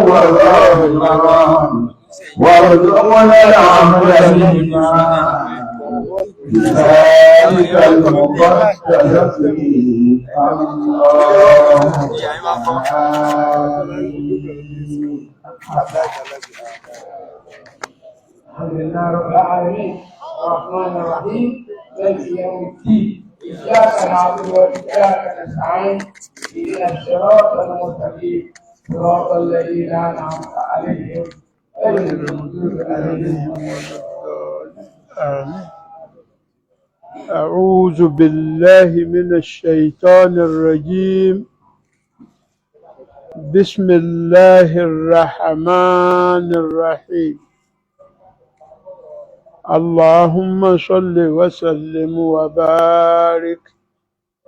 وظاهرا وارزقنا العمل بما بذلك المقدس. اللهم آمين. الحمد لله رب العالمين، الرحمن الرحيم، مالك يوم الدين، إياك نعبد وإياك نستعين، اهدنا الصراط المستقيم، صراط الذين أنعمت عليهم غير المغضوب عليهم ولا الضالين. آمين. أعوذ بالله من الشيطان الرجيم. بسم الله الرحمن الرحيم. اللهم صل وسلم وبارك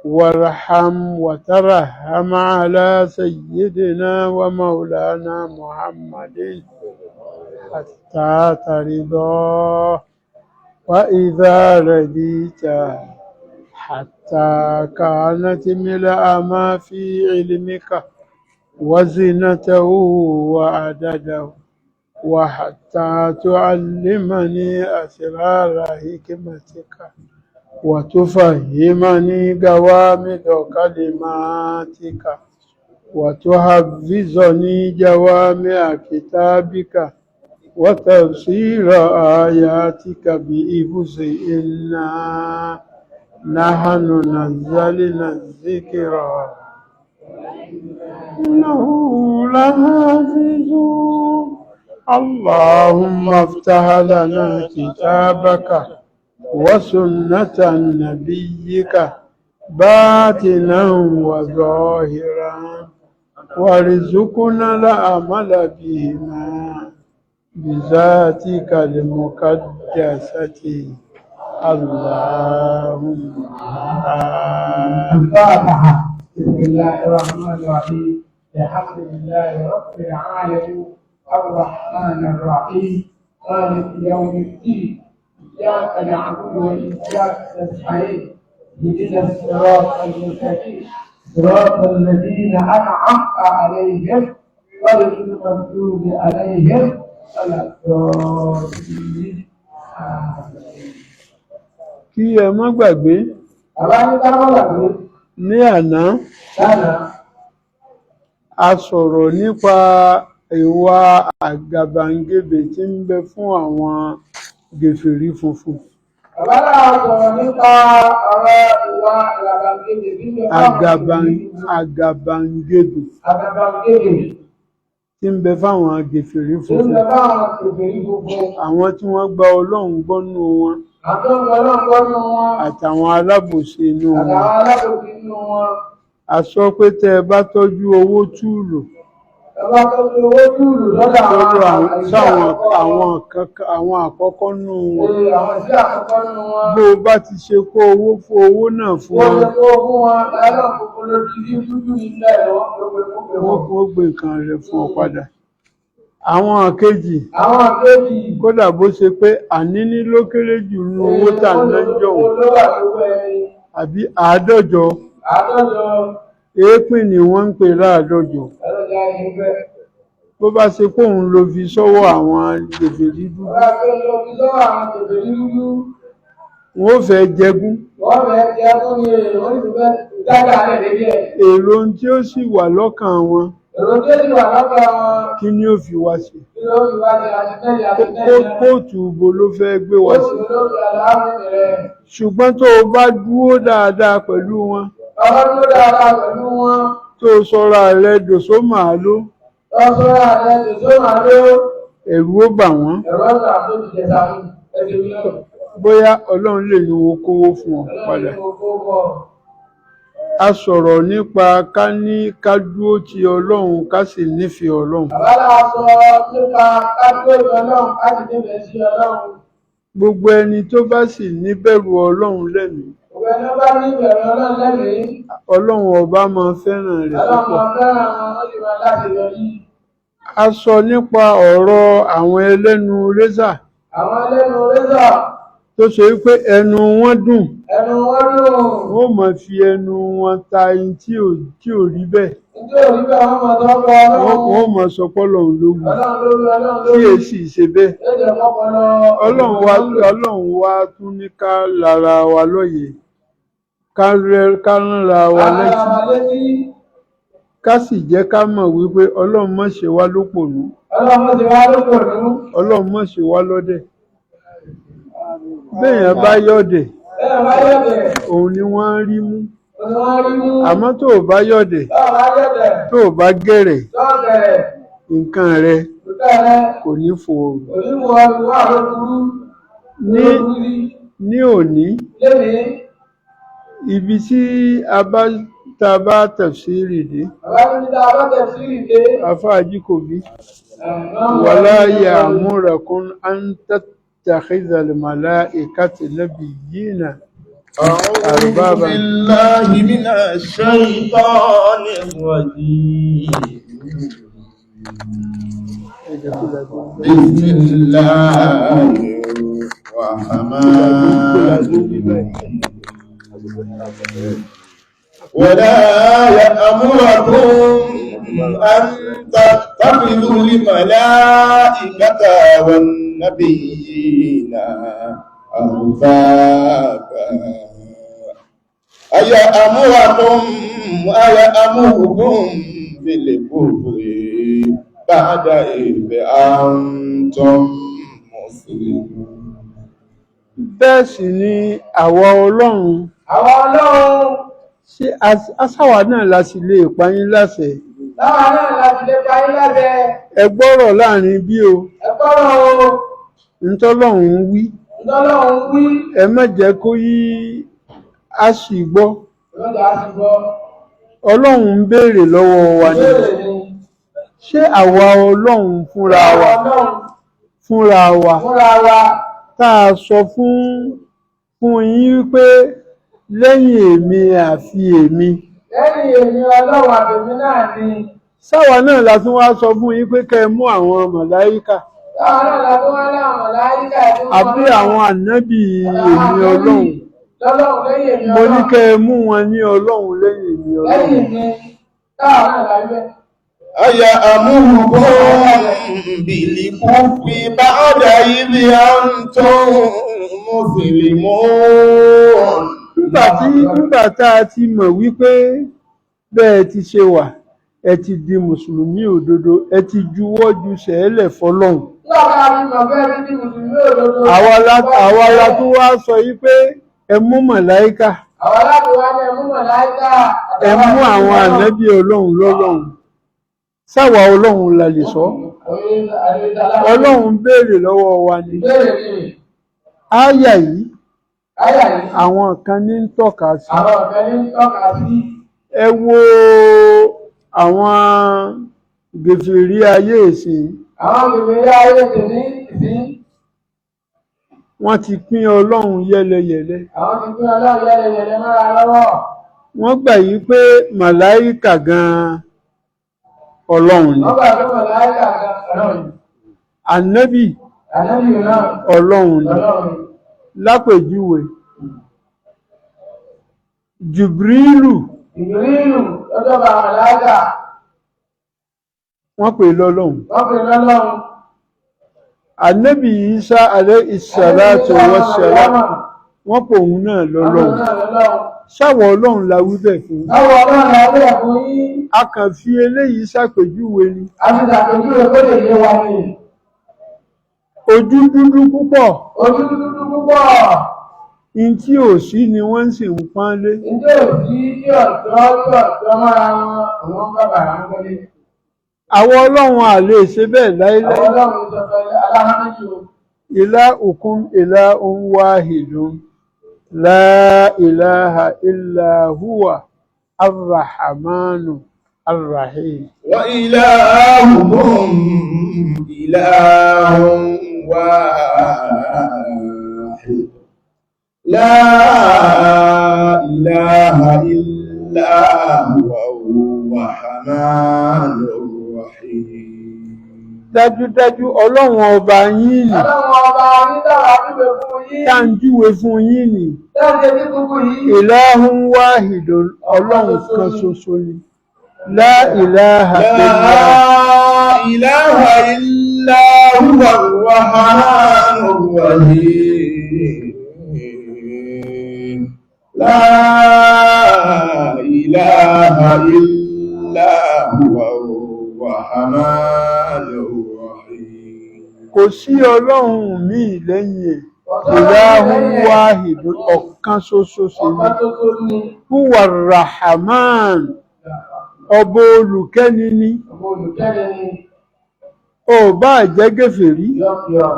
وارحم وترحم على سيدنا ومولانا محمد حتى ترضاه، وإذا رضيت حتى كانت ملء ما في علمك وزنته وعدده، وحتى تعلمني أسرار حكمتك وتفهمني جوامع كلماتك وتحفظني جوامع كتابك وتفسير آياتك بإبس. إنا نحن نزلنا الذكر إنه لحافظون. اللهم افتح لنا كتابك وسنة نبيك باطنا وظاهرا، وارزقنا العمل بهما بذاتك المقدسة. اللهم آمين. الفاتحة. بسم الله الرحمن الرحيم. الحمد لله رب العالمين، الرحمن الرحيم، مالك يوم الدين، إياك نعبد وإياك نستعين، اهدنا الصراط المستقيم، صراط الذين أنعمت عليهم غير المغضوب عليهم ولا الضالين. آمين. Kí ẹ má gbàgbé, Bàbá ní ká má gbàgbé, ní àná lánàá, a sọ̀rọ̀ nípa ìwà àgàbàgebè tí ń bẹ fún àwọn gèfèrí funfun. Bàbá náà sọ̀rọ̀ nípa ọ̀rọ̀ ìwà àgàbàgebè tí ń bẹ fáwọn Àgàbàgebè àgàbàgebè tí ń bẹ fáwọn gèfèrí tí ń funfun. bẹ fáwọn kèfèrí funfun. Àwọn tí wọ́n gba Ọlọ́run gbọ́ nínú wọn Àtọ́gbọ́ Ọlọ́run gbọ́ nínú wọn àtàwọn alábòsí inú wọn. àtàwọn alábòsí nínú wọn. A sọ pé tẹ́ ẹ bá tọ́jú owó túùlù Bàbá tó fi owó túùlù lọ́dọ̀ lọ́dọ̀ àwọn àwọn ìṣe sáwọn àkọ́kọ́ àwọn kankan, àwọn àkọ́kọ́ nínú wọn. Ee, àwọn ìṣe àkọ́kọ́ nínú wọn. Bó o bá ti ṣe kó owó fún owó náà fún Wọ́n wọn, ṣe kó fún wọn lálọ́ funfun lójú sí dúdú nílẹ̀ wọ́n gbé gbé wọ́n wọn. wọ́n gbé nǹkan rẹ̀ fún ọ padà. Àwọn kejì, Àwọn kejì, kódà bó ṣe pé àníní ló kéré jù nínú owó tà ń ná jọ̀hún ló wà lówó ẹni. àbí 150, 150, èépìn ni wọ́n ń pè láàdọ́jọ. Ọlọ́jà ìfẹ́. Bó bá ṣe pé òun ló fi sọ́wọ́ àwọn gèfèrí dúdú, Bàbá tó lọ fi sọ́wọ́ àwọn kèfèrí dúdú. wọ́n ó fẹ́ jẹgún. Wọ́n fẹ́ jẹ́ fún mi, wọ́n sì fẹ́ dáadáa lẹ̀ lérí ẹ̀. Èrò ohun tí ó sì wà lọ́kàn wọn, Èrò tó sì wà lọ́kàn wọn, kí ni ó fi wá ṣe? kí ló fi wá ṣe àti mẹ́rin àti mẹ́rin. Kóòtù ibo ló fẹ́ gbé wá sí? Ó sì ló fi àlàáfíà rẹ̀. Ṣùgbọ́n tó o bá dúró dáadáa pẹ̀lú wọn, Bàbá tó dáadáa pẹ̀lú wọn, tó o sọra rẹ dòṣó màáló, lọ́sọ́rọ́ rẹ̀ tòṣó màá ló. ẹ̀rù ó bà wọ́n. Ẹ̀rọ ọ̀sà tó ti jẹta fún ẹsẹ̀ mi náà. Bóyá Ọlọ́run lè ní wọn kówó fún ọ padà. Ọlọ́run ní kó bọ̀. A sọ̀rọ̀ nípa ká ní ká dúró ti Ọlọ́run, ká sì nífẹ̀ẹ́ Ọlọ́run. Bàbá náà sọ nípa ká dúró ti Ọlọ́run, ká sì nífẹ̀ẹ́ sí Ọlọ́run. Gbogbo ẹni tó bá sì níbẹ̀rù Ọlọ́run lẹ́mìí, Òwe ẹni ó bá ní ìbẹ̀rù Ọlọ́run lẹ́mìí, Ọlọ́run ọba máa fẹ́ràn rẹ̀ Ọlọ́run púpọ̀. máa fẹ́ràn wọn, ó sì máa láti yọrí. A sọ nípa ọ̀rọ̀ àwọn ẹlẹ́nu rézà Àwọn ẹlẹ́nu rézà, tó ṣe wípé ẹnu wọn dùn, ẹnu wọn dùn. wọ́n ó máa fi ẹnu wọn ta ẹni tí ò rí bẹ́ẹ̀. Ǹjẹ́ òní bẹ́ẹ̀ wọ́n máa tọ́ pọ̀ Wọ́n Ọlọ́run. wọ́n máa sọ pé Ọlọ́run ló wù. Ọlọ́run ló wí, Ọlọ́run ló Tí wí. èsì ṣe bẹ́ẹ̀. Ẹ̀jẹ̀ kọ́kọ́ lọ. Ọlọ́run wa tún ní ká lára wa lóye, ká ránra wa Ara létí, wa létí. ká sì jẹ́ ká mọ̀ wípé Ọlọ́run má ṣe wá lópònú, Ọlọ́run ti wá lókòónú. Ọlọ́run má ṣe wá lọ́dẹ̀. Béèyàn bá yọ̀dẹ̀, Bẹ́ẹ̀ bá yọ̀dẹ̀, òun ni wọ́n ń rí mú. òun ni wọ́n rí mú. Àmọ́ tó o bá yọ̀dẹ̀, Bẹ́ẹ̀ bá yọ̀dẹ̀, tó o bá gẹ̀rẹ̀, tọ́ọ̀gẹ̀rẹ̀, nǹkan rẹ òtẹ́ rẹ, kò ní fòòrò. òní wọ ìwà ló burú. Ní Ló burú rí. ní òní, Lénìí, ibi tí a bá tá a bá tafsírì dé, bàbá mi ní tá a bá tẹ̀ sí ìdè. Àfáà Ajíkòbí, wala ya'murakum an tattakhidha al-mala'ikata nabiyyina أعوذ arbaba. بالله من الشيطان الرجيم. بسم الله الرحمن الرحيم. ولا يأمركم أن تتخذوا الملائكة والنبيين أربابا أيأمركم بالكفر بعد إذ أنتم مسلمون؟ Bẹ́ẹ̀ sì ni àwa Ọlọ́run, Àwọn Ọlọ́run, ṣé aṣáwa náà la sì lè pa yín láṣẹ? láwa náà láti lè pa yín lábẹ́. Ẹ gbọ́rọ̀ láàrin bí o, Ẹ gbọ́rọ̀ o, ntọ́lọ́run ń wí, ntọ́lọ́run wí. ẹ má jẹ́ kó yí á sì gbọ́. Ìrọ̀jà á sì gbọ́. Ọlọ́run ń béèrè lọ́wọ́ wa ni. Ìbéèrè ni. Ṣé àwa Ọlọ́run fúnra wa, Àwọn Ọlọ́run fúnra wa, fúnra wa, tá a sọ fún yín wípé lẹ́yìn èmi àfi èmi, lẹ́yìn èmi Ọlọ́run àbèmí náà ni. sáwa náà la tún wá sọ fún yín pé kẹ́ ẹ mú àwọn màláíkà Táwa náà la tó wá láwọn láyíká ẹ̀ tó àbí àwọn ànábì èmi Ọlọ́run? Lọ́lọ́run lẹ́yìn èmi Mo ní Ọlọ́run. kẹ́ ẹ mú wọn ní Ọlọ́run lẹ́yìn èmi Lẹ́yìn Ọlọ́run. mi, táwa náà la wí bẹ́ẹ̀. أيأمركم بالكفر بعد إذ أنتم مسلمون؟ Nígbà tá a ti mọ̀ wípé bẹ́ẹ̀ ti ṣe wà, ẹ ti di mùsùlùmí òdodo, ẹ ti juwọ́ ju sẹ́ẹ̀lẹ̀ fọlọ́run. Nígbà tá a ti mọ̀ bẹ́ẹ̀ ní ti mùsùlùmí òdodo. Àwa la tún wá sọ yí pé ẹ mú màláíkà, Àwa láti wá ní ẹ mú màláíkà. ẹ mú àwọn ànábì Ọlọ́run lọ́lọ́run. Sáwa Ọlọ́run la lè sọ. Ọlọ́run béèrè lọ́wọ́ wa ni. Ìbéèrè ni. Ááyà yìí, Áyà yìí, àwọn kan ní ń tọ́ka sí. àwọn ọ̀fẹ́ ní ń tọ́ka sí. Ẹ wo àwọn gèfèrí ayé ìsìn, Àwọn bèbèrè ayé tèmi ìsín, wọ́n ti pín Ọlọ́run yẹ́lẹyẹ̀lẹ. àwọn ti pín Ọlọ́run yẹ́lẹyẹ̀lẹ mọ́ra lọ́wọ́. Wọ́n gbà yí pé màláíkà gan-an Ọlọ́run ni. Wọ́n gbà pé màláíkà gan Ọlọ́run ni. Ànábì Ànábì náà Ọlọ́run ni. Ọlọ́run ni. Lápèjúwe, Jùbrílù, Ìbírílù lọ́jọ́ bá màláíkà, wọ́n pè lọ́lọ́run. wọ́n pè lọ́lọ́run. Ànábì Ìsá alayhi salatu wassalam, wọ́n pè òun náà Wọ́n pè lọ́lọ́run. náà lọ́lọ́run. Sáwọ Ọlọ́run la wí bẹ́ẹ̀ fún. Báwo Ọlọ́run la wí ẹ̀ fún yín? A kàn fi eléyìí ṣàpèjúwe ni. A fi ṣàpèjúwe kó lè yé wa ni. Ojú dúdú púpọ̀, Ojú dúdú púpọ̀. in tí ò sí ni wọ́n sì ń pọ́n lé. Ǹjẹ́ òsì tí ọ̀dọ́ mọ́ra wọn, òun bá bàrà ń kọ́lé. Àwọn Ọlọ́run à lè ṣe bẹ́ẹ̀ láéláé. Àwọn Ọlọ́run sọ pé aláhán méjì o. Ilahukum ilahun wahidun la ilaha illa huwa arrahmanu arrahim. وإلهكم إله واحد لا إله إلا هو الرحمن الرحيم. Dájúdájú Ọlọ́run ọba yín nì, Ọlọ́run ọba nígbàwá wípé fún yín. tá ń júwe fún yín nì, Tẹ́ǹtẹ́ ní gbogbo yìí. ilahun wahidun, Ọlọ́run kan ṣoṣo ni. La ilaha لا illa. إله إلا هو الرحمن الرحيم. لا إله إلا هو الرحمن الرحيم. Kò sí ọlọ́run míì lẹ́yìn ẹ̀. Ilahun wahid, ọ̀kan ṣoṣo sì ni. Ọ̀kan ṣoṣo ni. Huwa Rahman, ọba olùkẹ́ni ni. Ọba olùkẹ́ni ni. Ó bá jẹ́ gèfèrí, Yọ̀kìọ̀.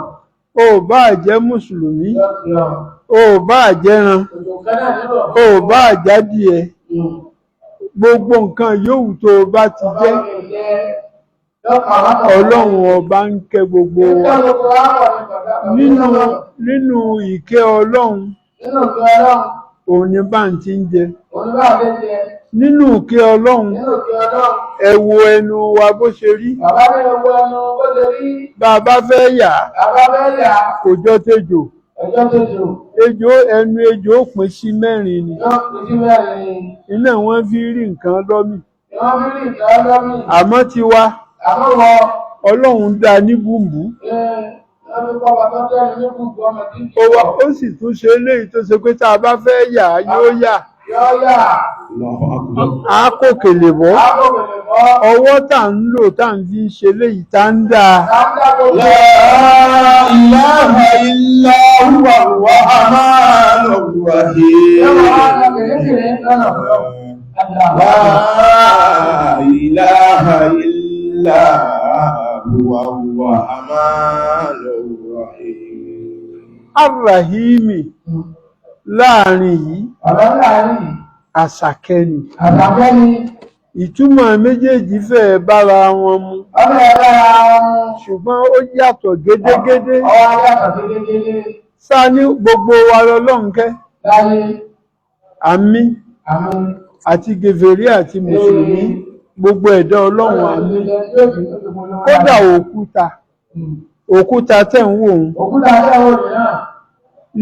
ó bá jẹ́ mùsùlùmí, Yọ̀kìọ̀. ó bá jẹ́ran, Òjò kan náà nílò. ó bá jádìẹ, gbogbo nǹkan yòówù tó o bá ti jẹ́, ọlọ́run ọba ń kẹ́ gbogbo wa. Nínú ìkẹ́ ọlọ́run, Nínú ìkẹ́ Ọlọ́run, òun ni bá ń ti ń jẹ. Òun bá ṣe jẹ. Nínú ìkẹ́ ọlọ́run, Nínú ìkẹ́ Ọlọ́run, ẹ wo ẹnu wa bó ṣe rí. Bàbá ní ewu ẹnu bó ṣe rí. Bá a bá fẹ́ yà á, Bàbá fẹ́ yà á, kò jọ tejò. Ẹjọ́ tó jò, Ejò, ẹnu ejò ó pín sí mẹ́rin ni. Yóò pín sí mẹ́rin ni. Iná wọn fi rí nǹkan lọ́mì. Ìwọ́n fi rí ìkẹ́ ọlọ́mì. Àmọ́ tiwa, Àmọ́ wọ, ọlọ́run dá ní bùnbù. Wọ́n fi kọ́ bàtọ́ tẹ́lu ní gbogbo ọmọ tí ń Ó wá, ó sì tún ṣe eléyìí tó ṣe pé tá a bá fẹ́ yà á, yóò yà. Yóò yà. الله أكبر. Á kò kèlè bọ́. Á kò bèlè bọ́. Ọwọ́ tá ń lò tá ń fi ń ṣe léyìí tá ń dáa. Dáńdá gbogbo. لا إله إلا هو الرحمن Yóò wá lọ الرحيم. kìrìkìrì lọ́nà fún ọ. لا إله إلا هو الرحمن الرحيم. Arahimi láàrin yìí, Ọ̀rọ̀ láàrin yìí, àṣàkẹ́ni. Àṣàkẹ́ ni. Ìtumọ̀ méjèèjì fẹ́ẹ̀ bára wọn mu, Ọmọ ẹ̀rọ ara wọn. ṣùgbọ́n ó yàtọ̀ gédégédé. Ọwọ́ yàtọ̀ gédégédé. Sá ní gbogbo wa lọ́lọ́run kẹ́. Láyé. Àmì àmì. àti gèfèrí àti mùsùlùmí, gbogbo ẹ̀dá ọlọ́run, àmì. Kódà òkúta, òkúta tẹ̀ ń wò ó, Òkúta tẹ́wọ́ rẹ̀ náà.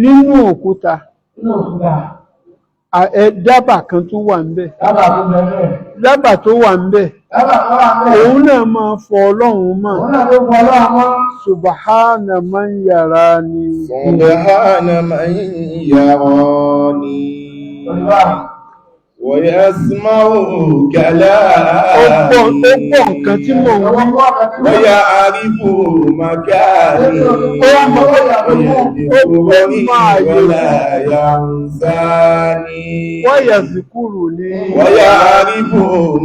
Nínú òkúta, Nínú òkúta. Dábà kan tó wà ń bẹ̀. Dábàá tó bẹ̀rẹ̀. Dábà tó wà ń bẹ̀, Dábàá tó wà bẹ́ẹ̀. òun náà máa fọ ọlọ́run mọ́. Òun náà tó fọ ọlọ́run mọ́. Subhana man yarani. سبحان من يراني Olúwa. ويسمع Ó gbọ́, ó كلامي gbọ́ nǹkan tí mò ń wí. Ọwọ́ gbọ́ ọ̀kan tí wọ́n ويعرف مكاني ويذكرني ولا ينساني. Wáyà zikuru ni. ويعرف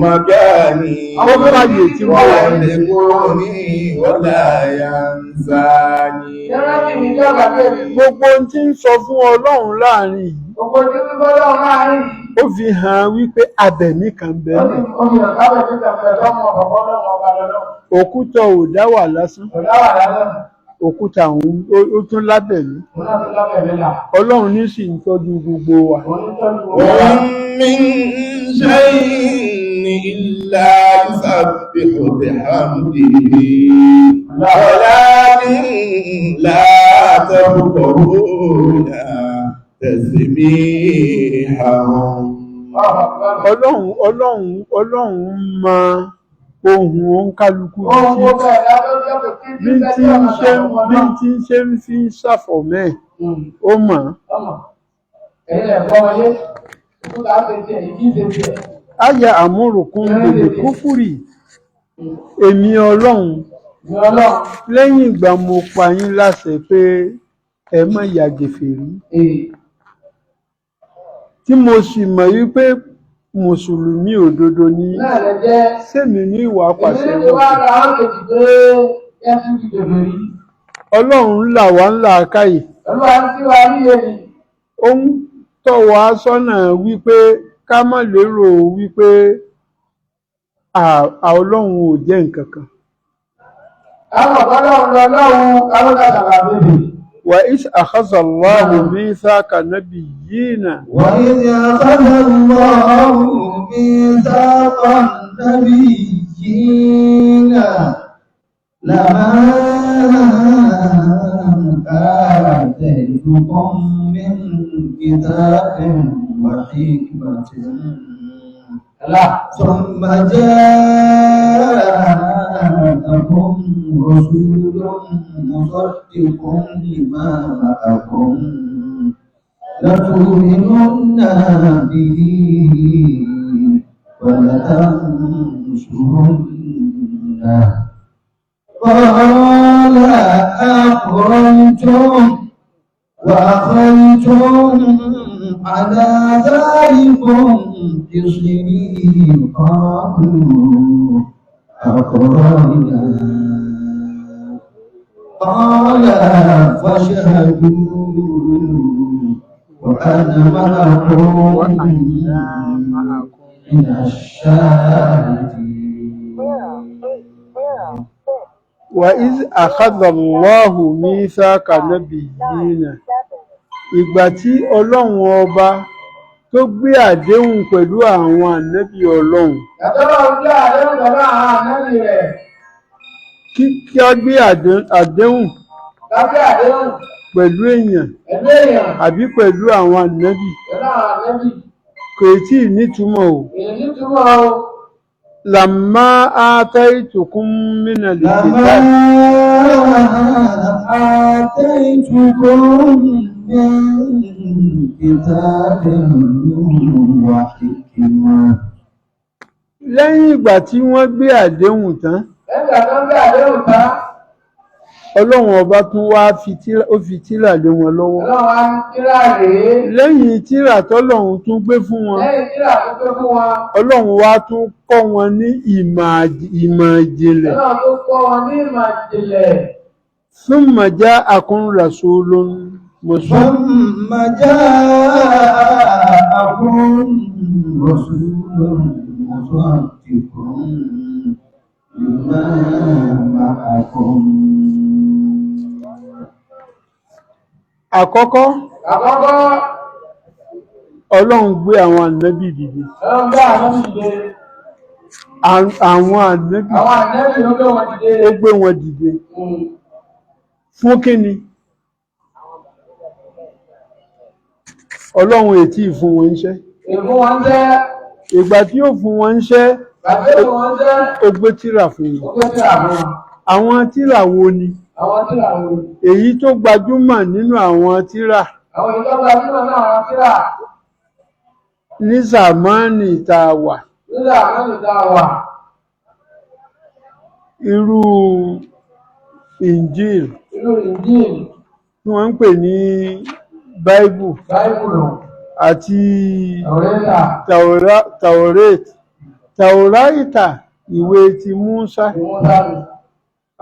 مكاني Ó fàyè tí mo wà. ويذكرني ولا ينساني. Yẹ́rẹ́ mi ní ọ̀gá bẹ́ẹ̀. Gbogbo ohun tí ń sọ fún ọlọ́run láàrin yìí, Gbogbo tí ń bọ́ lọ́run láàrin yìí. ó fi hàn wípé abẹ̀mí kan Ó bẹ́ẹ̀. ti omi ọ̀gá bẹ̀ tó tẹ̀lé tọ́mọ ọ̀kọ̀ọ̀kan lọ́wọ́ ọba lọ́lọ́. Òkúta ò dá wà lásán. Ọ̀dá wà lásán. Òkúta òun ó tún lábẹ̀mí. Òun náà tó lábẹ̀ mi là. Ọlọ́run ní sì ń tọ́jú gbogbo wa. Òun ní tọ́jú gbogbo wa. وإن من شيء إلا يسبح بحمده ولكن لا تفقهون تسبيحهم. Ọlọ́run, ọlọ́run, ọlọ́run mọ ohun òǹkálukú Ohun gbogbo ẹ̀dá tó jẹ́ kò tí bí tí ń ṣe, bí tí ń ṣe ń fi ń ṣàfọ̀mọ́ ẹ̀, ó mọ̀ ọ́n. Ọmọ. Ẹ̀yin ẹ̀kọ́ wọlé. Òkúta ṣe tiẹ̀, ìdí ṣe tiẹ̀. Àyà àmúrùkún lèlè kúfùrì, èmi ọlọ́run, Ní ọlọ́run. lẹ́yìn ìgbà mo pa yín láṣẹ pé ẹ má ya gèfèrí, Ee. tí mo sì mọ̀ wípé mùsùlùmí òdodo ní, Náà lẹ jẹ́. sẹ́mi ní ìwà pàṣẹ Èmi ní wá wọn. ra àwọn kejì pé ẹ tún ti bèbè rí. Ọlọ́run là wá ńlá káyè. Olúwa ń sí wa ní èyí. Ó ń tọ́ wa sọ́nà wípé ká má lérò wípé ọlọ́run ò jẹ́ nǹkan kan. Àwọn ọ̀gá lọ́run lọ lọ́run káwọn dàgbà bèbè. Wa is akhadha Allahu mithaqa nabiyyina. وإذ أخذ الله ميثاق النبيين لما آتيتكم من كتاب وحكمة. ثم جاءكم رسول مصدق لما معكم لتؤمنن به ولتنصرنه. قال أقررتم وأخذتم على ذلكم إصري؟ قالوا أقررنا. قال فاشهدوا وأنا معكم من الشاهدين. وإذ أخذ الله ميثاق النبيين. Ìgbà tí Ọlọ́run Ọba tó gbé àdéhùn pẹ̀lú àwọn ànábì Ọlọ́run. Yàtọ̀ gbé àdéhùn pẹ̀lú àwọn ànábì rẹ̀. Kí á gbé àdéhùn Lábẹ́ àdéhùn pẹ̀lú èèyàn pẹ̀lú èèyàn àbí pẹ̀lú àwọn ànábì pẹ̀lú àwọn ànábì. Kò tí ì nítumọ̀ o. Èyí nítumọ̀ o. Lamma ataitukum minal لما kitab. آتيتكم من كتاب وحكمة. Lẹ́yìn ìgbà tí wọ́n gbé àdéhùn tán, Lẹ́yìn ìgbà tó ń gbé àdéhùn tán, Ọlọ́run Ọba tún wá fi tírà, ó fi tírà lé wọn lọ́wọ́. Ọlọ́run á ní tírà rèé. Lẹ́yìn tírà tọ́lọ́run tún gbé fún wọn, Lẹ́yìn tírà tó gbé fún wọn, Ọlọ́run wá tún kọ́ wọn ní ìmọ̀ ìjìnlẹ̀. Ọlọ́run tó kọ́ wọn ní ìmọ̀ ìjìnlẹ̀. Thumma ja'akum rasulun musaddiq. ثم جاءكم رسول مصدق لما معكم. Àkọ́kọ́, Àkọ́kọ́, Ọlọ́run gbé àwọn ànábì dìde. Ọlọ́run gbé ànábì dìde. Àwọn ànábì Àwọn ànábì ló gbé wọn dìde. ó gbé wọn dìde. Fún kíni? Ọlọ́run ètí fún wọn iṣẹ́. Ègún wọn jẹ́, Ìgbà tí ó fún wọn iṣẹ́, bàbá ègún wọn jẹ́, ó gbé tírà fún ó wọn. gbé tírà fún wọn. Àwọn tírà wo ni? Àwọn tírà wo? Èyí tó gbajúmọ̀ nínú àwọn tírà Àwọn ìjọba nínú náà àwọn tírà ní sàmánì tá a wà. nígbà mẹ́rin tá a wà. Irú Injil Irú Injil, tí wọ́n ń pè ní Báíbù Báíbùlù, àti Tàórátà, Taurat. Tauraita, ìwé ti Músà, Ìmúsà ni,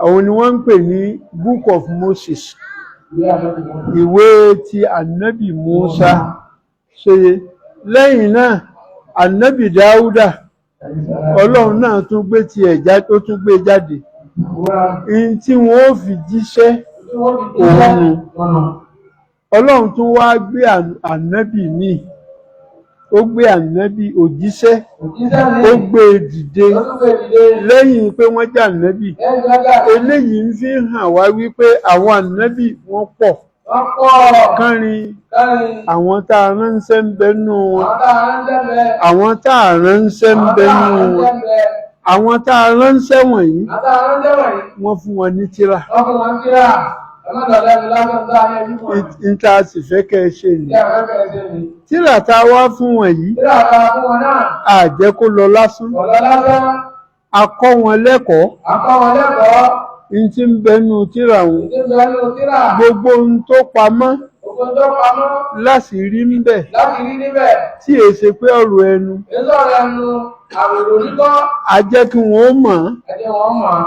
àwọn ni wọ́n ń pè ní Book of Moses, ìwé ànábì Mósè. ìwé ti ànábì Músà. Ṣe lẹ́yìn náà, ànábì Dáúdà, Ọlọ́run náà tún gbé tiẹ̀ jáde, ó tún gbé jáde. Wúrà. Ihun tí wọ́n ó fi jíṣẹ́ Tí wọ́n fi jíṣẹ́ òun. ọ̀nà. Ọlọ́run tún wá gbé ànábì míì, ó gbé ànábì òjíṣẹ́, Òjíṣẹ́ ni, ó gbé e dìde ó tún gbé dìde. lẹ́yìn pé wọ́n jẹ́ ànábì. Lẹ́yìn tí wọ́n gbà Eléyìí ń fi hàn wá wípé àwọn ànábì wọ́n pọ̀ wọ́n pọ̀ kánrin. kárin. Àwọn tá a ránṣẹ́ ń bẹ nú wọn, Àwọn tá a ránṣẹ́ bẹ. àwọn tá a ránṣẹ́ ń Àwọn bẹ tá a nú wọn. ránṣẹ́ bẹ. Àwọn tá a ránṣẹ́ wọ̀nyí, Àwọn tá a ránṣẹ́ wọ̀nyí, wọ́n fún wọn ní tírà. wọ́n fún wọn tírà. Ẹ má dọ̀lẹ́ mi lásán tá a ní ẹbí fún wọn. N tá a sì fẹ́ kẹ́ ẹ ṣe Tí nìyí. a fẹ́ kẹ́ ẹ ṣe ni. Tírà tá a wá fún wọn yìí, Tírà tá a fún wọn náà, a jẹ́ kó lọ lásán. kò lọ lásán. A kọ́ wọn lẹ́kọ̀ọ́. A kọ́ wọn lẹ́kọ̀ọ́. N tí ń bẹ nú tírà wọn, Ìdí ń bẹ nínú tírà. gbogbo ohun tó pamọ́ Gbogbo tó pamọ́ láṣìírí ń bẹ láti rí níbẹ̀. tí èé ṣe pé ọ̀rọ̀ ẹnu, Èso ọ̀rọ̀ ẹnu àwòrán oníkọ́ a jẹ́ kí wọ́n ó mọ̀ ọ́n ẹ jẹ́ wọ́n mọ̀ ọ́n.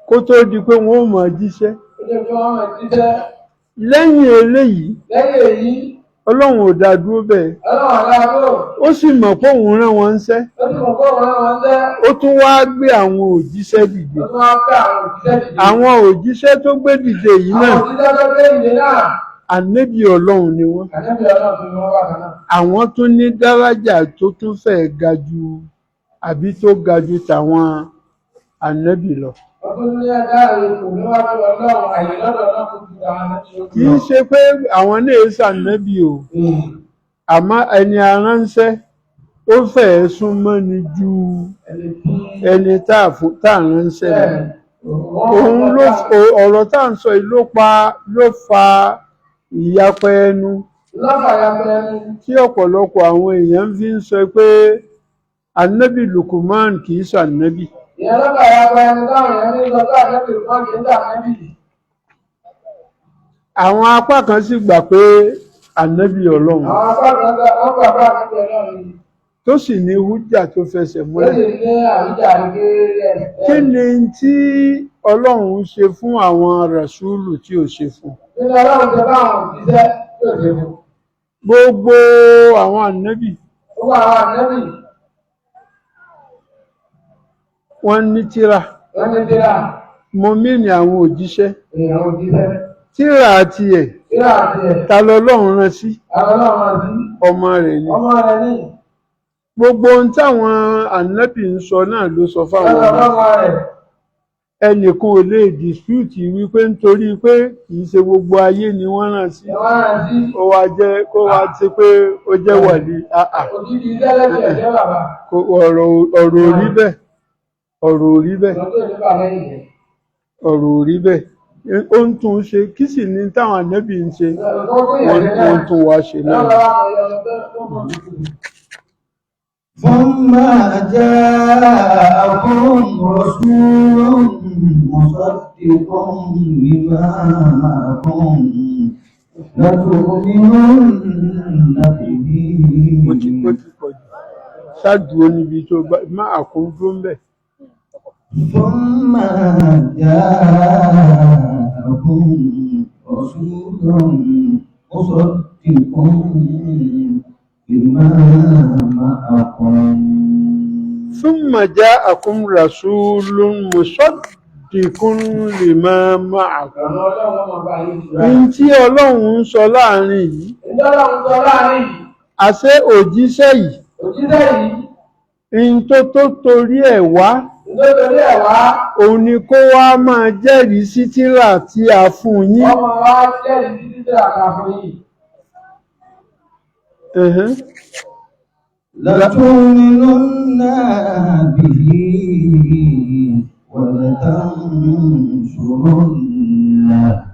kó tó di pé wọ́n ó mọ̀ ọ́ jíṣẹ́. Ó jẹ́ kí wọ́n mọ̀ jíṣẹ́. Lẹ́yìn eléyìí, Lẹ́yìn èyí, Ọlọ́run ò dá dúró bẹ́ẹ̀. Ọlọ́run àdáàbò, Ó sì mọ̀ pé òun rán wọn níṣẹ́. ó sì mọ̀ pé òun rán wọn níṣẹ́. Ó tún wá gbé àwọn òjíṣẹ́ dìde. Ó tún wá gbé àwọn òjíṣẹ́ dìde. Àwọn òjíṣẹ́ tó gbé dìde yìí Àwọn náà, òjíṣẹ́ tó gbé dìde náà, ànábì Ọlọ́run ni wọ́n. ànábì Ọlọ́run tún ni wọ́n bákan náà. Àwọn tún ní dárájà tó tún fẹ́ ga ju àbí tó ga ju tàwọn ànábì lọ. Wọ́n tún ní ẹ̀dá ipò níwájú Ọlọ́run, àyè lọ́dọ̀ Ọlọ́run tó ju àwọn ànábì yòókù Kì í lọ. ṣe pé àwọn náà ṣànábì o, àmọ́ ẹni aránṣẹ́ Ó fẹ́ẹ̀ súnmọ́ ni ju ẹni tá a fún tá a ránṣẹ́ lọ. Òun ló ọ̀rọ̀ tá à ń sọ yìí ló pa ló fa ìyapa ẹnu tí ọ̀pọ̀lọpọ̀ àwọn èèyàn fi ń sọ pé Ànábì Lukuman kì í ṣe ànábì. Ìyẹn ló fà yapa ẹnu táwọn èèyàn ní sọ pé Ànábì Lukman kì í ṣe ànábì. Àwọn apá kan sì gbà pé ànábì Ọlọ́run. Àwọn apá kan wọ́n gbà pé ànábì Ọlọ́run ni. Tó sì ní hújà tó fẹsẹ̀ Ó múlẹ̀. sì ní àwíjàre kéré. Kí ni tí Ọlọ́run ṣe fún àwọn ràṣúlù tí ò ṣe fún? Nínú Ọlọ́run ṣe fáwọn òjíṣẹ́ tí ò ṣe fún. Gbogbo àwọn ànábì Gbogbo àwọn ànábì wọ́n ní tírà. Wọ́n ní tírà. Mo mí ní àwọn òjíṣẹ́. Èèyàn òjíṣẹ́. Tírà tiẹ̀ Tírà tiẹ̀. ta lọlọ́run rán sí? Àwọn Ọlọ́run rán sí. Ọmọ rẹ̀ ni. Ọmọ rẹ̀ ní. Gbogbo ohun táwọn ànábì ń sọ náà ló sọ fáwọn Lọ́sọ̀ ọmọ. fọ́mọ rẹ̀. Ẹnìkan ò lè dispute wípé nítorí pé kì í ṣe gbogbo ayé ni wọ́n rán sí. Wọ́n rán sí. Ó wá jẹ́ kó wá ṣe pé ó jẹ́ wàlí. Ah, ah. Ògidì iṣẹ́ lẹ́sẹ̀ ẹ̀jẹ̀ bàbá. Ọ̀rọ̀ ọ̀rọ̀ ò rí bẹ́ẹ̀. Ọ̀rọ̀ ò rí bẹ́ẹ̀. Ọ̀rọ̀ tó ní bàbá yìí yẹn. Ọ̀rọ̀ ò rí bẹ́ẹ̀. Ó ń tún un ṣe kí sì ni táwọn ànábì ń ṣe Ọ̀rọ̀ tó kún wọ́n yẹn náà. wọ́n tún wá ṣe náà. Lọ́wọ́ àwọn ọmọ tó kún tuntun. ثم جاءكم رسول مصدق لما معكم لتؤمنن Ó ti ó به ti pọ̀ jù. Ṣáàdúró níbi tó bá má àkóńdó ń bẹ̀. ثم جاءكم رسول مصدق لما معكم ثم جاءكم رسول مصدق لما معكم. Ọ̀rọ̀ Ọlọ́run ọmọ bá yìí jù. Ohun tí Ọlọ́run ń sọ láàrin yìí, Ìjọ Ọlọ́run sọ láàrin yìí. àṣé òjíṣẹ́ yìí, Òjíṣẹ́ yìí. ihun tó tó torí ẹ̀ wá, Ìjọ torí ẹ̀ wá. òun ni kó wá máa jẹ́rìí sí tírà tí a fún yín. Ọmọ wa jẹ́rìí sí títí àkà fún yìí. Ẹ̀hẹ́n. لتؤمنن به ولتنصرنه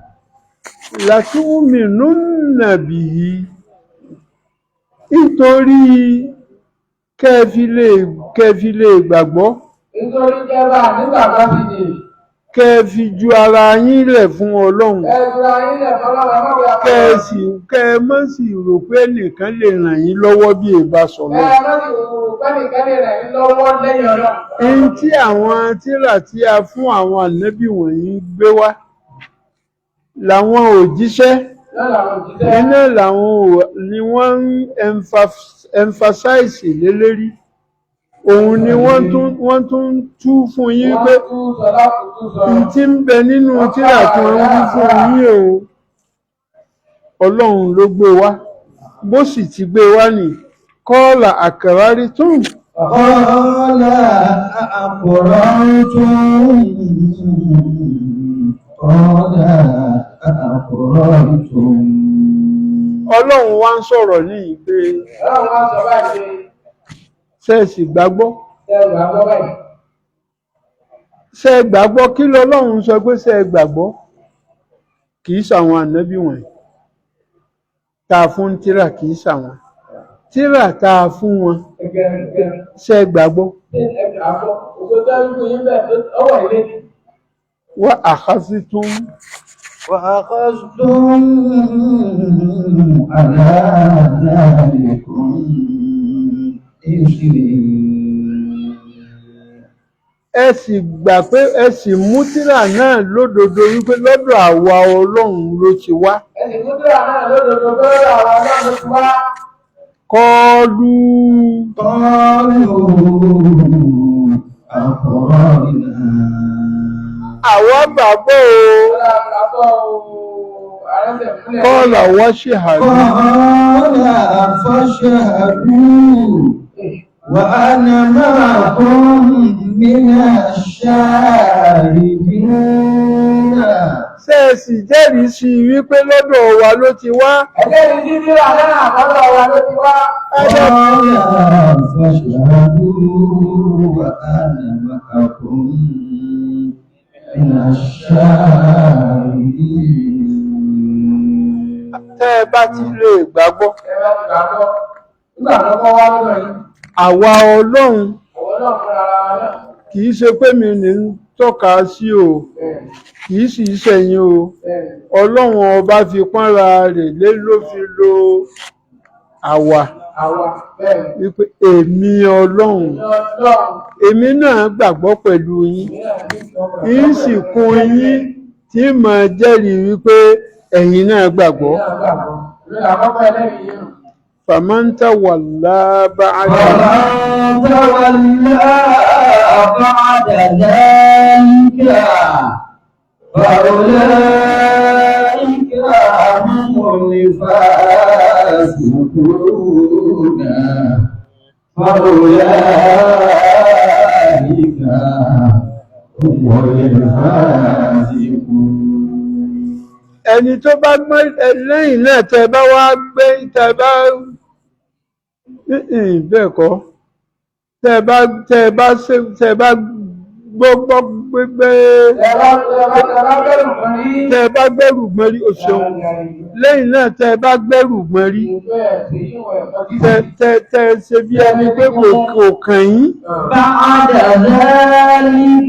Làtúmìnúnà bìí nítorí kẹ́ẹ̀fi lè gbàgbọ́, Nítorí kẹ́bà nígbàgbọ́ sí ni. kẹ́ẹ̀fi ju ara yín lẹ̀ fún Ọlọ́run, Ẹ̀dùn ayé lẹ̀ fọlọ́run ẹ má wí apá. kẹ́ẹ̀sì kẹ́ẹ̀ má sì rò pé ẹnìkan lè ràn yín lọ́wọ́ bí èèbá sọ̀rọ̀. Ẹ má sì wò ó pẹ́nìkẹ́ni rẹ̀ ń lọ́wọ́ lẹ́yìn Ọlọ́run. Ohun tí àwọn tírà tí a fún àwọn ànábì wọ̀nyí ń gbé wá làwọn òjíṣẹ́ Lọ́dọ̀ àwọn òjíṣẹ́. iná làwọn ni wọ́n ń emphasize lé lérí, òun ni wọ́n tún ń tú fún yín pé Wọ́n tú sọ láti tú sọ. n tí ń bẹ nínú tírà tí wọ́n ń wí fún yín o, Ọlọ́run ló gbé wá, bó sì ti gbé wá ní kọ́ọ̀là àkàrárí tún. قال أأقررتم قال أأقررتم Ọlọ́run wá ń sọ̀rọ̀ ní ìpè Ọlọ́run wá sọ báyìí ṣe é sì gbàgbọ́? pé ẹ gbàgbọ́ báyìí. Ṣe é gbàgbọ́? Kí lọ́lọ́run sọ pé ṣe é gbàgbọ́? Kì í ṣàwọn ànábì wọ̀nyí tá a fún tírà, kì í ṣàwọn tírà tá a fún wọn. Ẹgbẹ́ ẹgbẹ́ Ṣe é gbàgbọ́? Ẹ gbàgbọ́. Ògbó tó ń kú yín bẹ́ẹ̀ ọwọ́ ilé. Wá àkásí tún. وأخذتم على ذلكم إصري Ẹ sì gbà pé ẹ sì mú tírà náà lódodo wípé lọ́dọ̀ àwa Ọlọ́run ló ti wá. Ẹ sì mú tírà náà lódodo pé lọ́dọ̀ àwọn Ọlọ́run ló ti wá. Kọlu. قالوا أقررنا. Àwa gbàgbọ́ o. Ọlọ́run àgbàgbọ́ o. Àrẹ́sẹ̀ múlẹ̀. Kọ́ọ̀là wá ṣe hàrí. قال فاشهدوا وأنا معكم من الشاهدين. Ṣé ẹ Ẹ sì jẹ́rìí sí i wípé lọ́dọ̀ wa ló ti wá. Ẹlẹ́rìí sí tírà náà lọ́dọ̀ wa ló ti wá. Ẹ̀dẹ̀ قال فاشهدوا وأنا معكم من الشاهدين. Tẹ́ ẹ bá ti lè gbàgbọ́, Ẹ bá ti gbàgbọ́. Nígbà tó kọ́ wá lọ́dọ̀ yìí, àwa Ọlọ́run, òun náà fúnra ara wa náà. kì í ṣe pé mi ní ń tọ́ka sí o, kì í sì í ṣẹ̀yìn o. Ọlọ́run ọba fi pọ́nra rẹ̀ lé ló fi lo àwa Àwa bẹ́ẹ̀ wípé èmi Ọlọ́run, ni Ọlọ́run èmi náà gbàgbọ́ pẹ̀lú yín, yín sì kún yín tí mà jẹ́rìí wípé ẹ̀yin náà gbàgbọ́. Àkọ́kọ́ ẹlẹ́rìí yìí nù. Fàmáńtà wà lábá àdá. ومن تولى بعد ذلك فأولئك هم الفاسقون فأولئك هم الفاسقون. Ẹni tó bá gbọ́ lẹ́yìn náà, tẹ́ bá wá gbé, tẹ́ bá bẹ́ẹ̀ kọ́, tẹ́ bá ṣe, tẹ́ bá gbọ́ gbégbé, Ẹ bá bẹ̀rù kan rí. Tẹ́ bá gbẹ́rù gbọ́n rí, o ṣeun. Lẹ́yìn náà, tẹ́ bá gbẹ́rù gbọ́n rí, tẹ́ ṣe bí ẹni pé kò kàn yín. بعد ذلك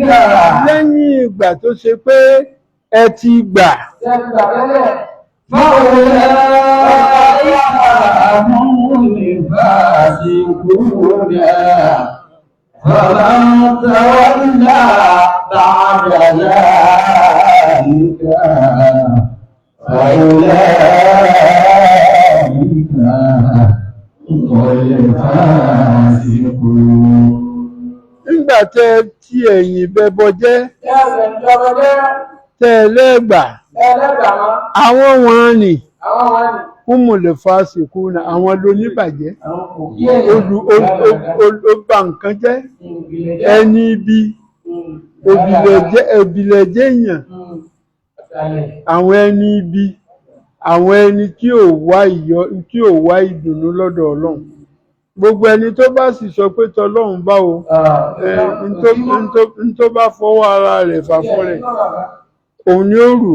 Lẹ́yìn ìgbà tó ṣe pé ẹ ti gbà, فأولئك هم الفاسقون فمن تولى بعد ذلك فأولئك هم الفاسقون. Nígbà tẹ́ ti ẹ̀yìn bẹbọ jẹ́, tẹ́ ẹ lẹ́gbà, àwọn wọn ni kúmùlẹ̀ fásikú na àwọn lóníbàjẹ́, ó bà nǹkan jẹ́, ẹni ibi, òbílẹ̀jẹ́ èèyàn, àwọn ẹni ibi, àwọn ẹni tí ò wá ìyọ, tí ò wá ìdùnnú lọ́dọ̀ Ọlọ́run. Gbogbo ẹni tó bá sì sọ pé tọlọ́run báwo, ẹ, n tó bá fọwọ́ ara rẹ̀ fà fún rẹ̀, òun ni ó rù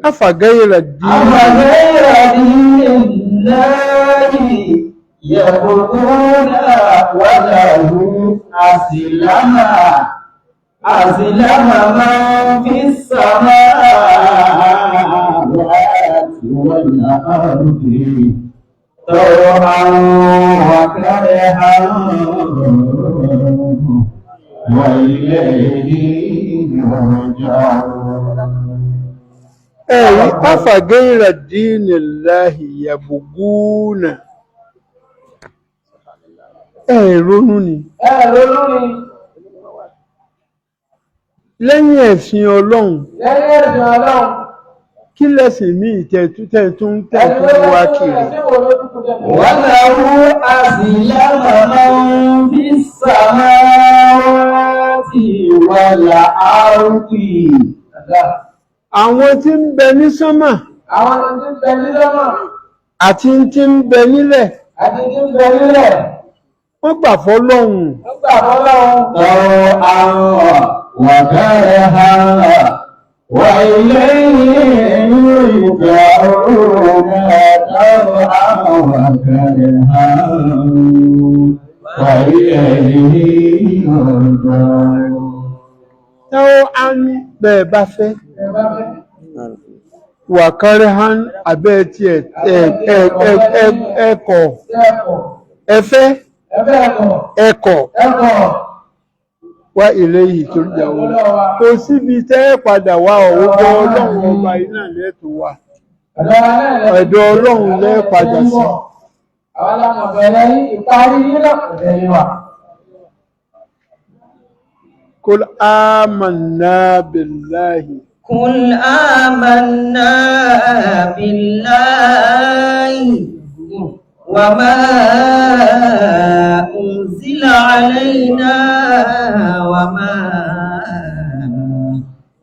àfàgẹ́yẹrẹ dín. أفغير دين الله يبغون وله أسلم من في السماوات والأرض طوعا وكرها وإليه يرجعون. Ẹ̀rí àfàgẹ́yẹrẹ dín láhì yàbùgúnà, ẹ̀ ronú ni. Ẹ ronú ni. Lẹ́yìn ẹ̀sìn Ọlọ́run, Lẹ́yìn ẹ̀sìn Ọlọ́run, kí lẹ̀sìn míì tẹ̀tún tẹ̀tún wá kiri? وله أسلم من في السماوات والأرض Àwọn tí ń bẹ ní sánmà Àwọn tí ń bẹ ní sánmà àti tí ń bẹ nílẹ̀, àti tí ń bẹ nílẹ̀, wọ́n gbà fọ́lọ́hun. Wọ́n gbà fọ́lọ́run. طوعا وكرها وإليه يرجعون طوعا وكرها وإليه يرجعون. Táwọn á ní bẹ́ẹ̀ bá fẹ́, Ẹ bá fẹ́. Wàkárí hàn abẹ́ tí ẹ ẹkọ̀, Ẹ̀kọ́. ẹfẹ́, Ẹ̀fẹ́ ẹ̀kọ́. ẹkọ̀, Ẹ̀kọ́. Wá ilé yìí tó jà wọ́n. Kò síbi tẹ́ ẹ padà wá ọ̀wọ́, Ọlọ́run ọba iná lẹ́tọ̀ọ́ wà. Ọ̀dọ̀ wa náà lẹ- Ọ̀dọ̀ Ọlọ́run lẹ padà sí. Àwọn alámọ̀bẹ̀rẹ̀ yín, ìparí yín náà kò tẹ̀lé wa. Kul amanna billahi. قل آمنا بالله وما أنزل علينا وما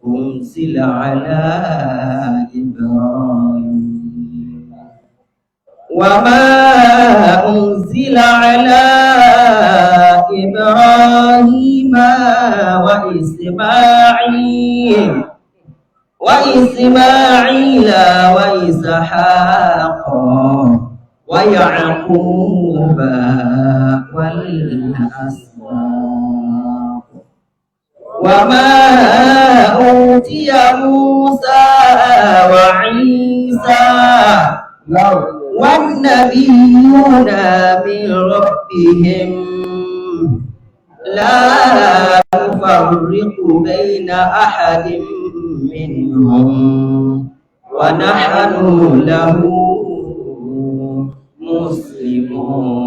أنزل أنزل على إبراهيم وما أنزل على إبراهيم وإسماعيل وإسحاق ويعقوب والأسباط وما أوتي موسى وعيسى والنبيون من ربهم لا نفرق بين أحد منهم ونحن له مسلمون.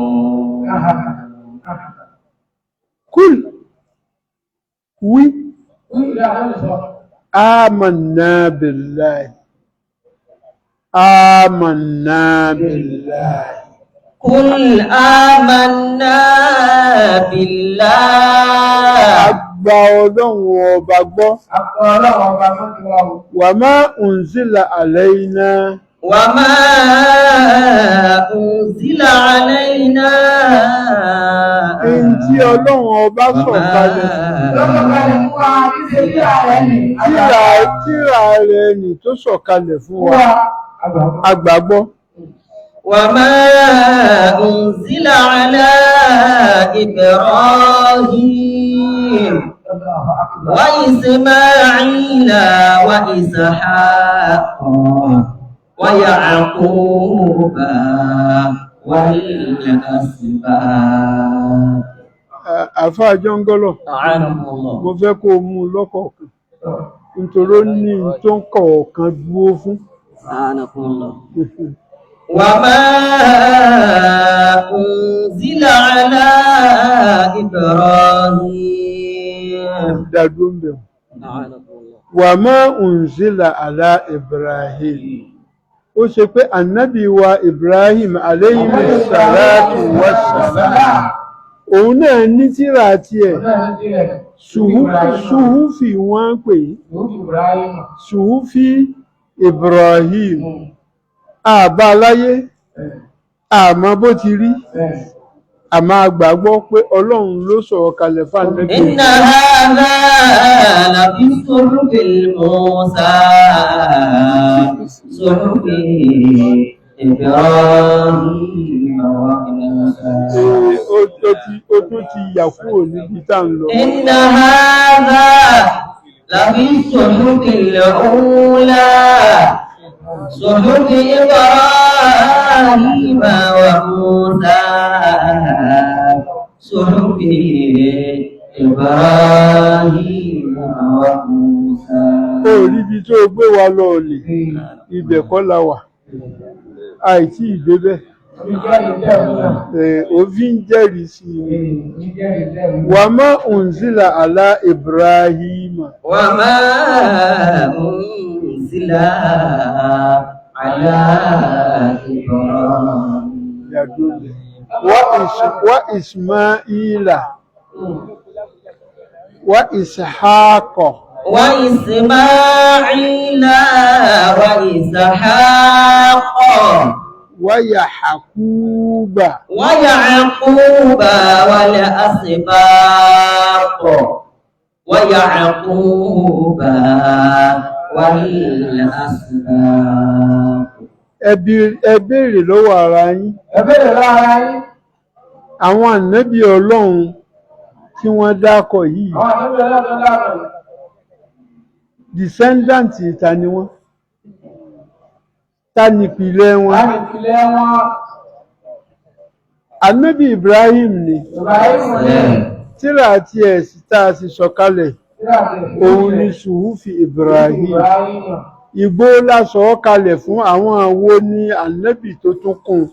Kúl wí amanna billahi amanna billahi. قل آمنا بالله. Àgbà Ọlọ́run ọba gbọ́. Wa ma unzila alayna. وما أنزل علينا. Èyí tí Ọlọ́run ọba sọ̀kalẹ̀ tírà rẹ̀ nì tó sọ̀kalẹ̀ fún wa àgbàgbọ́. وما أنزل على إبراهيم وإسماعيل وإسحاق ويعقوب والأسباط. Àfáà Jọ́ngọ́lọ̀, أعانكم الله. mo fẹ́ kó o mú un lọ́kọ̀ọ̀kan nítorí ó ní n tó ń kọ̀ọ̀kan dúró fún. أعانكم الله. وما أنزل على إبراهيم. Dàdúró ń bẹ̀ wọ́n. أعانكم الله. Wa ma unzila ala Ibrahim. Ó ṣe pé ànábì wa Ibrahim alayhi salatu wassalam. Òun náà ní tírà tiẹ̀, Suhufi wọ́n ń pè é, Suhufi Ibrahim. Àbá aláyé, àmọ́ bó ti rí, àmọ́ a gbàgbọ́ pé Ọlọ́run ló sọ̀rọ̀ kalẹ̀ fún ànábì. إن هذا لفي صحف الموسى صحف إبراهيم وموسى. Ó tún ti yà kúrò níbi tá ń lọ. إن هذا لفي الصحف الأولى صحف إبراهيم وموسى صحف إبراهيم وموسى. Ó rí ibi tó gbé wa lọ nì, ibẹ̀ kọ́ la wà. Àìtí ìdébẹ̀. Òfin jẹ́rìí sí i. Wa ma unzila ala Ibrahim. وما أنزل على إبراهيم Wa Ismaila. Wa Ishaqa. وإسماعيل وإسحاق Wa Yahakuba. ويعقوب والأسباط ويعقوب والأسباط. Ẹ béèrè lọ́wọ́ ara yín. Àwọn ànábì Ọlọ́run tí wọ́n dákọ̀ yìí, descendant ta ni wọ́n? Ta nìpìlẹ̀ wọn? Ànábì Ibrahim ni. Tírà tí ẹ̀ sì tá a sì sọ̀kalẹ̀, òun ni Suhufi Ibrahim. Ìgbó la sọ̀ ọ́ kalẹ̀ fún àwọn wo ni ànábì tó tún kún un?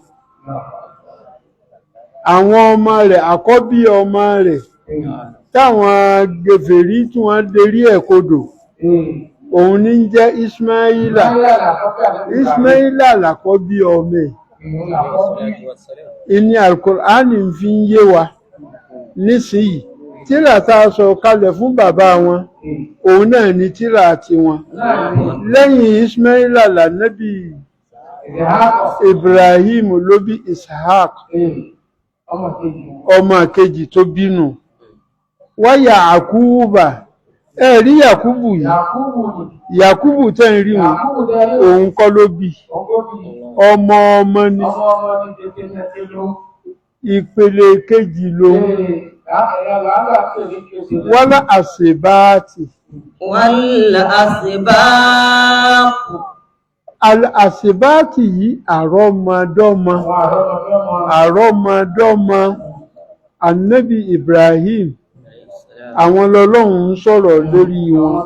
Àwọn ọmọ rẹ̀, àkọ́bí ọmọ rẹ̀ táwọn gèfèrí tí wọ́n derí ẹ̀ kodò, òun ní ń jẹ́ Ismaila. Ismaila làkọ́bí ọmọ ẹ̀. Ìní Alkùránì fi ń yé wa nísìnyí Tírà tá a sọ kalẹ̀ fún bàbá wọn, òun náà ni tírà tiwọn. Lẹ́yìn Ismaila lànábì Ibrahim ló bí Ishaq, ọmọ kejì tó bínú. Wáyà Àkúbà, ẹ rí Yakubu yìí, Yakubu tẹ́ ń rí wọn, òun kọ́ ló bí, ọmọ ọmọ ni, ìpele kejì lòun. Wálá àṣebáàtì. والأسباط. Àṣebáàtì yìí, àrọ́mọdọ́mọ, àrọ́mọdọ́mọ Ànábì Ibrahim, àwọn lọ́lọ́run ń sọ̀rọ̀ lórí wọn.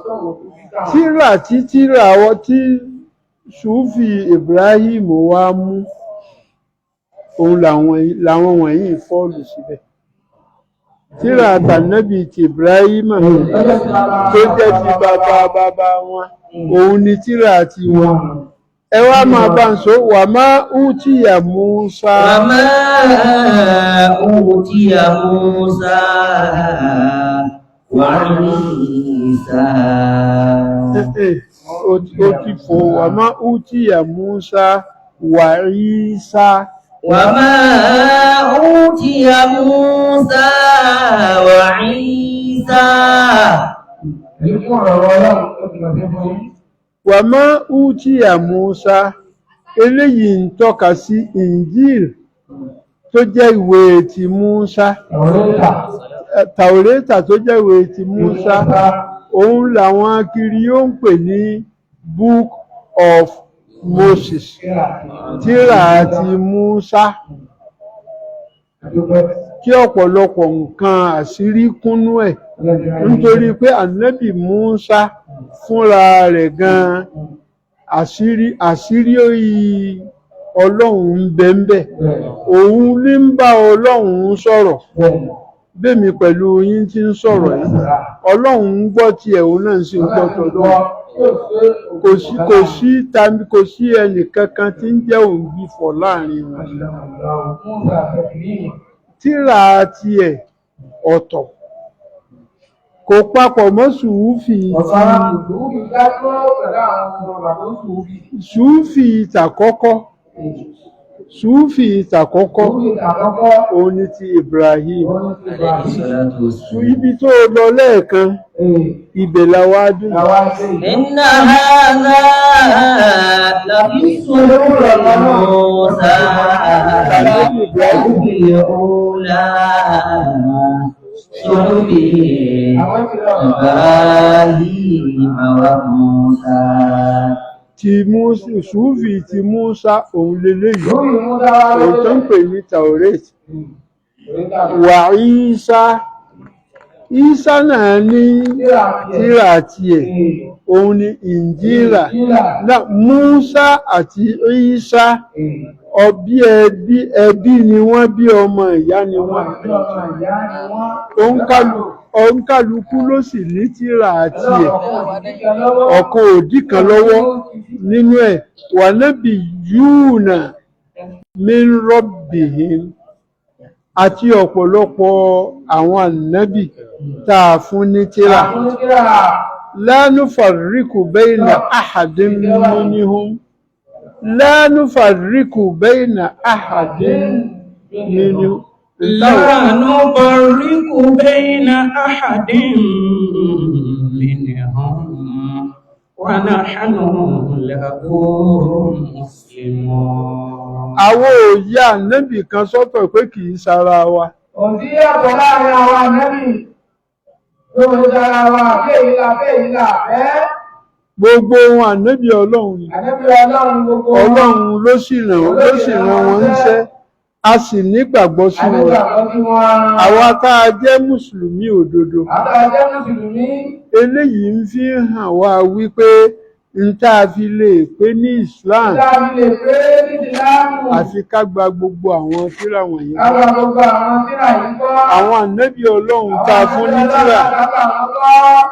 Tírà tí tírà wọ́n tí Sùfì Ibrahim wá mú, òun làwọn wọ̀nyí fall síbẹ̀. Tírà tànábì ti Ibrahim tó jẹ́ ti bàbá bàbá wọn, òun ni tírà ti wọn. Ẹ wá máa bá ń sọ وما أوتي Musa. وما أوتي موسى وعيسى. Ó ti fò. وما أوتي Musa وعيسى. وما أوتي موسى وعيسى. وما أوتي Musa, eléyìí ń tọ́ka sí Injil tó jẹ́ ìwé ti Musa, Tàwórẹ́tà tó jẹ́ ìwé ti Musa. Òun làwọn kiri yóò ń pè ní Book of Moses, tírà ti Musa, kí ọ̀pọ̀lọpọ̀ nǹkan àṣírí kúnnú ẹ̀, nítorí pé Ànábì Musa fúnra rẹ̀ gan, àṣírí àṣírí Ọlọ́run ń bẹ ń bẹ. Òun ní ń bá Ọlọ́run sọ̀rọ̀ bẹ́mi pẹ̀lú yín tí ń sọ̀rọ̀ yìí. Ọlọ́run ń gbọ́ tiẹ̀, òun náà sì ń gbọ́ tọlọ́run. Kò sí, kò sí tàbí kò sí ẹnì kankan tí ń jẹ́ òǹgbifọ̀ láàrin wọn. Tírà tiẹ̀ ọ̀tọ̀, kò papọ̀ mọ́ sùúfì ti sùúfì tàkọ́kọ́. Sùúfì tàkọ́kọ́, òun ni ti Ibrahim. Ibi tó lọ lẹ́ẹ̀kan, ibẹ̀ la wá dùn. إن هذا لفي صحف موسى الأولى، صحف إبراهيم وموسى. Ti Musa, sùúfì ti Musa, òun leléyìí, òun tó ń pè ní Tauret. وعيسى, Ìsá náà ní tírà tiẹ̀, òun ni Ìnjílà náà. Musa àti Ìsá, ọbí ẹbí ẹbí ni wọ́n, bí ọmọ ìyá ni wọ́n. Òǹkálukú ló sì ní tírà tiẹ̀, ọ̀kan òdì kan lọ́wọ́ nínú ẹ̀. ونبيون من ربهم, àti ọ̀pọ̀lọpọ̀ àwọn ànábì tá a fún ní tírà. لا نفرق بين أحد منهم، لا نفرق بين أحد منهم. لا نفرق بين أحد منهم ونحن له مسلمون. Àwọn òye ànábì kan sọ́tọ̀ pé kì í sara wa. Òsí yàtọ̀ láàrin àwọn ànábì tó ń sára wa, kéyìí kéyìí ẹ́. Gbogbo ohun ànábì Ọlọ́run ni. Ànábì Ọlọ́run gbogbo wọn. Ọlọ́run ló sì ràn wọ́n níṣẹ́, a sì nígbàgbọ́ sí wọn. Ànígbàgbọ́ sí wọn. Àwa tá a jẹ́ mùsùlùmí òdodo, Àwọn jẹ́ mùsùlùmí. eléyìí ń fi hàn wá wípé n tá a fi lè pé ní Islam, Tá a fi lè pé ní Ìsìláàmù. àfi ká gba gbogbo àwọn tírà wọ̀nyí. Ká gba gbogbo àwọn tírà yìí gbọ́. Àwọn ànábì Ọlọ́run tá a fún ní tírà, Ká gbà wọ́n gbọ́.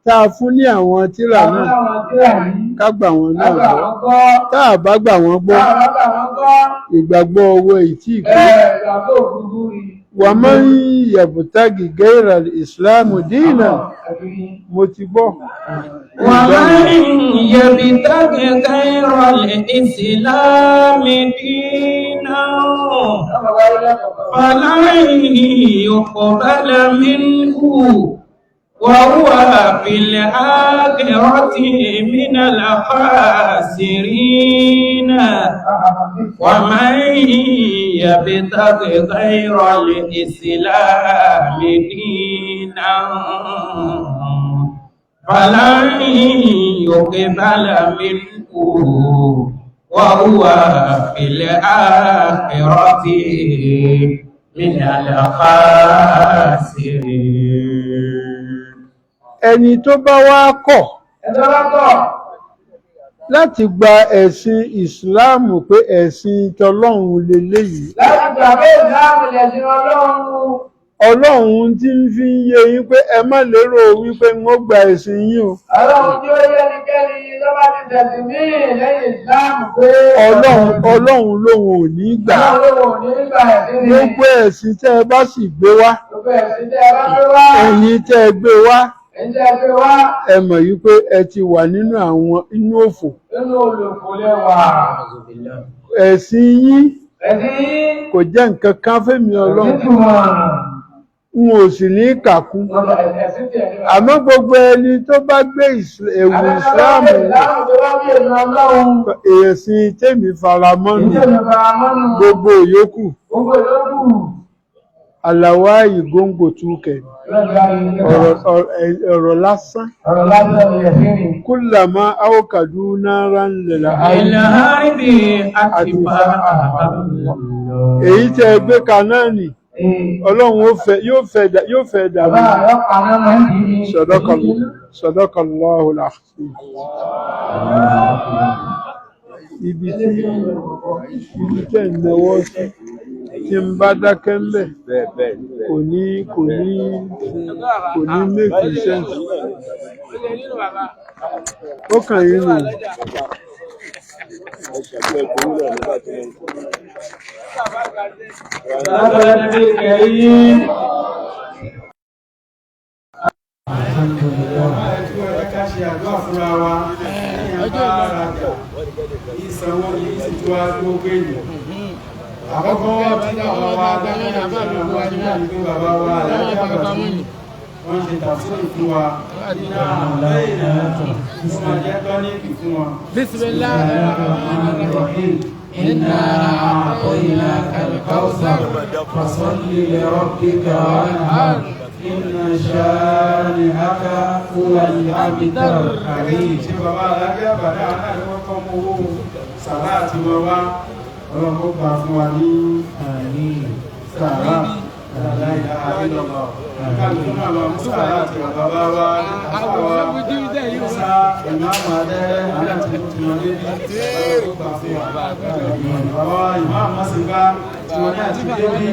tá a fún ní àwọn tírà Àwọn náà, láwọn tírà yìí. ká gbà wọ́n Ká náà gbà gbọ́. wọ́n gbọ́. Tá a bá gbà wọ́n gbọ́, Tá a bá gbà wọ́n gbọ́. ìgbàgbọ́ owó ìtí ìpé. Ẹ ìgbàgbọ́ òkúrú rí. ومن يبتغ غير الإسلام دينا mo ti gbọ́. ومن يبتغ غير الإسلام دينا فلن يقبل منه وهو في الآخرة من الخاسرين. ومن يبتغ غير الإسلام دينا فلن يقبل منه وهو في الآخرة من الخاسرين. Ẹni tó bá wá kọ̀ Ẹjọ́ bá kọ̀ láti gba ẹ̀sìn ìsìláàmù pé ẹ̀sìn tọlọ́run leléyìí, láti gbà pé ìsìláàmù lẹ̀sìn Ọlọ́run. Ọlọ́run tí ń fi ń yé yín pé ẹ má lérò wípé n ó gba ẹ̀sìn yín o. Ọlọ́run tí ó yé ẹnikẹ́ni tó bá ti tẹ̀sìn míì lẹ́yìn ìsìláàmù pé Ọlọ́run lòun ò ní gbà á. Ọlọ́run ò ní gbà ẹ̀sìn ni. Gbogbo ẹ̀sìn tẹ́ ẹ bá sì gbé wá, Gbogbo ẹ̀sìn tẹ́ ẹ bá gbé wá, ẹ̀yin tẹ́ ẹ gbé wá, ẹ̀yin tẹ́ ẹ gbé wá, ẹ mọ̀ wípé ẹ ti wà nínú àwọn inú òfò. Nínú olùkò lẹ́wà. Ẹ̀sìn yín Ẹ̀sìn yín kò jẹ́ nǹkan kan fẹ́mi Ọlọ́run, nítumọ̀. n ò sì ní kàkún. Ẹ̀sìn tiẹ̀ ní. Àmọ́ gbogbo ẹni tó bá gbé ẹ̀wù ìsìláàmù, Ìsìláàmù tó bá gbé ìlú Ọlọ́run, ẹ̀sìn tèmi faramọ́ nù, ìjọba faramọ́nù, gbogbo ìyókù gbogbo ìlókù. àlàwá ìgóngò túkẹ̀, ọ̀rọ̀ lásán. Ọ̀rọ̀ lásán ni ẹ̀sìn ni. Kúlàmá áwòkàdú náírà ńlẹ̀lá ayé الهرب أتباع. Èyí tẹ́ ẹ gbé ka náà nì, Ọlọ́run ó fẹ́ yóò fẹ́ dàbí. Bàbá àlọ́pàá náà máa ń di Sadaqallahu al-azim. Ibi tẹ́ ń náwó sí, tí ń bá dákẹ́ ń bẹ̀, kò ní make sense. Ó kàn yín nù. Lábẹ́ Ká ṣe àdúrà fúnra wa lẹ́yìn bá ara jà ìsanwó ní ìsìnkú gbogbo èèyàn. Àkọ́kọ́ tí bàbá wa dákẹ́rẹ́ àwọn ajínigbà ní pé bàbá wa aláàjì àgbà tí wọ́n ṣe tàfsírì fún wa lẹ́yìn náà, ó máa jẹ́ tọ́níìkì fún wọn. بسم الله الرحمن الرحيم. إنا أعطيناك الكوثر فصل لربك وانحر إن شانئك هو الأبتر. Àmín. Ṣé bàbá aláàjì àgbà náà náà ni wọ́n kọ́ mọ owó sàrà àti wọn wá? Ọlọ́run ó gbà fún wa ní sàrà. Kálukú náà máa mú sàrà àti bàbá wa àfáà wa Musa ìmáàmù Adẹ́rẹ́ àti tí wọ́n débi. Ọlọ́run ó gbà fún wa. Bàbá wa ìmáàmù Mọ́sìnká tí wọ́n ní àti débi.